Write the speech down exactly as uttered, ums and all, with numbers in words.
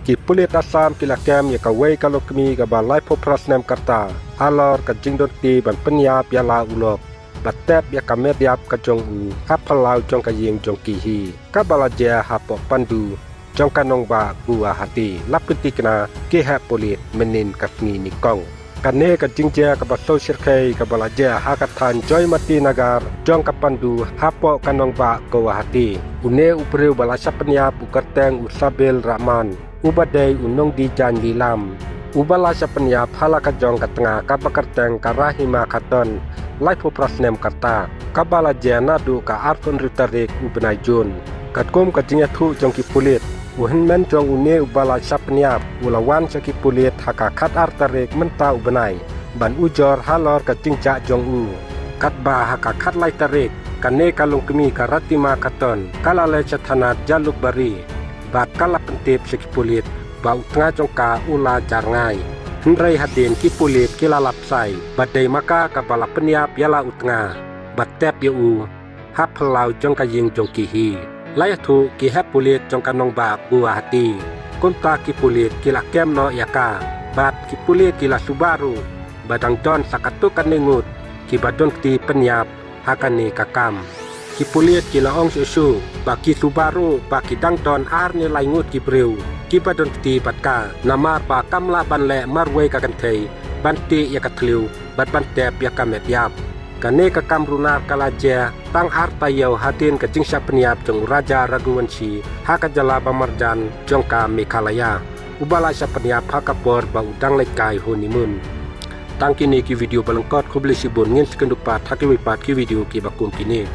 Ki pulit Assam ki la kem ïa kawei ka longkmie kaba laiphew phra snem ka rta halor ka jingdon kti ban pynïap ïa la u lok bad tep ïa ka met ïap ka jong u ha phyllaw jong ka ïing jong ki hi, kaba la jia hapoh Pandu jong ka nongbah Guwahati. La pynthikna ki heh pulit mynnin ka sngi nyngkong. Kane ka jingjia kaba sngewsyrkhei kaba la jia ha ka thaiñ Joymati Nagar jong ka Pandu hapoh ka nongbah Guwahati. Une u briew ba la shah pynïap u kyrteng u Sabil Rahman, uba dei u nongdie jaiñ lilam, uba la shah pynïap ha la ka jong ka tnga kaba kyrteng ka Rahima Khatun, laiphew phra snem ka rta, kaba la jia naduh ka arphew hynriew tarik u bnai Jun. Katkum ka jingïathuh jong ki pulit, u hynmen jong une uba la shah pynïap u la wan sha ki pulit ha ka khatar tarik mynta u bnai ban ujor halor ka jingjia jong u. Katba ha ka khatlai tarik, kane ka longkmie ka Rahima Khatun ka la leit sha thana Jalukbari bad ka la pyntip sha ki pulit ba u tnga jong ka u la jar rngai. Hynrei hadien ki pulit ki la lap sai ba dei ma ka kaba la pynïap ïa la u tnga bad tep ïa u ha phyllaw jong ka ïing jong ki hi. La ïathuh ki heh pulit jong ka nongbah Guwahati. Kumta ki pulit ki la kem noh ïa ka bad ki pulit ki la suba ruh ba dang don sa katto katne ngut kiba don kti pynïap ha kane ka kam. Ki pulit ki la ong shuh shuh ba ki suba ruh ba ki dang don ar ne lai ngut ki briew kiba don kti bad ka, namar ba kam lah ban leh marwei ka kynthei ban tih ïa ka thliew bad ban tep ïa ka met ïap. Kane ka kam runar ka la jia tang ar taïew hadien ka jingshah pynïap jong u Raja Raghuvanshi ha ka jylla ba marjan jong ka Meghalaya, uba la shah pynïap ha ka por ba u dang leit kai honeymoon. Tang kine ki video ba lyngkot, khublei shibun, ngin sa ïakynduh pat ha kiwei pat ki video kiba kum kine.